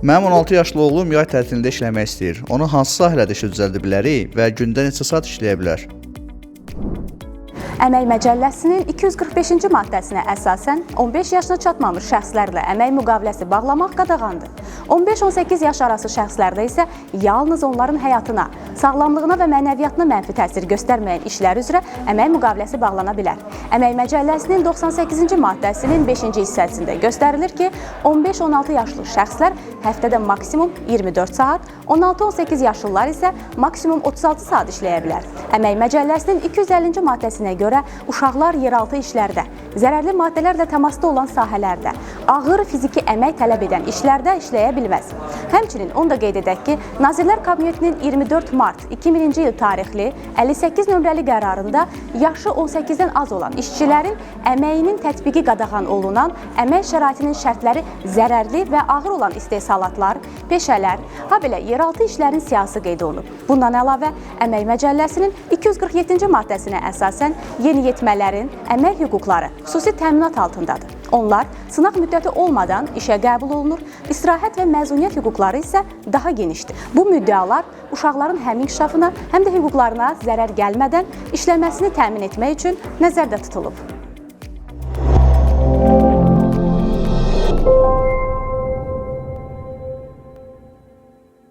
Mənim 16 yaşlı oğlum yay tətilində işləmək istəyir. Onu hansı sahələrdə işə düzəldə bilərik və gündə neçə saat işləyə bilər? Əmək Məcəlləsinin 245-ci maddəsinə əsasən 15 yaşına çatmamış şəxslərlə əmək müqaviləsi bağlamaq qadağandır. 15-18 yaş arası şəxslərdə isə yalnız onların həyatına, sağlamlığına və mənəviyyatına mənfi təsir göstərməyən işlər üzrə əmək müqaviləsi bağlana bilər. Əmək Məcəlləsinin 98-ci maddəsinin 5-ci hissəsində göstərilir ki, 15-16 yaşlı şəxslər həftədə maksimum 24 saat, 16-18 yaşlılar isə maksimum 36 saat işləyə bilər. Əmək Məcəlləsinin 250-ci maddəsinə görə uşaqlar yeraltı işlərdə, zərərli maddələrlə təmasda olan sahələrdə, ağır fiziki əmək tələb edən işlərdə işləyə bilməz. Həmçinin onu da qeyd edək ki, Nazirlər Kabinetinin 24 mart 2000-ci il tarixli 58 nömrəli qərarında yaşı 18-dən az olan işçilərin əməyinin tətbiqi qadağan olunan əmək şəraitinin şərtləri zərərli və ağır olan istehsalatlar, peşələr, habelə yeraltı işlərin siyahısı qeyd olunub. Bundan əlavə, Əmək Məcəlləsinin 247-ci maddəsinə əsasən yeniyetmələrin əmək hüquqları xüsusi təminat altındadır. Onlar sınaq müddəti olmadan işə qəbul olunur, istirahət və məzuniyyət hüquqları isə daha genişdir. Bu müddəalar uşaqların həm inkişafına, həm də hüquqlarına zərər gəlmədən işləməsini təmin etmək üçün nəzərdə tutulub.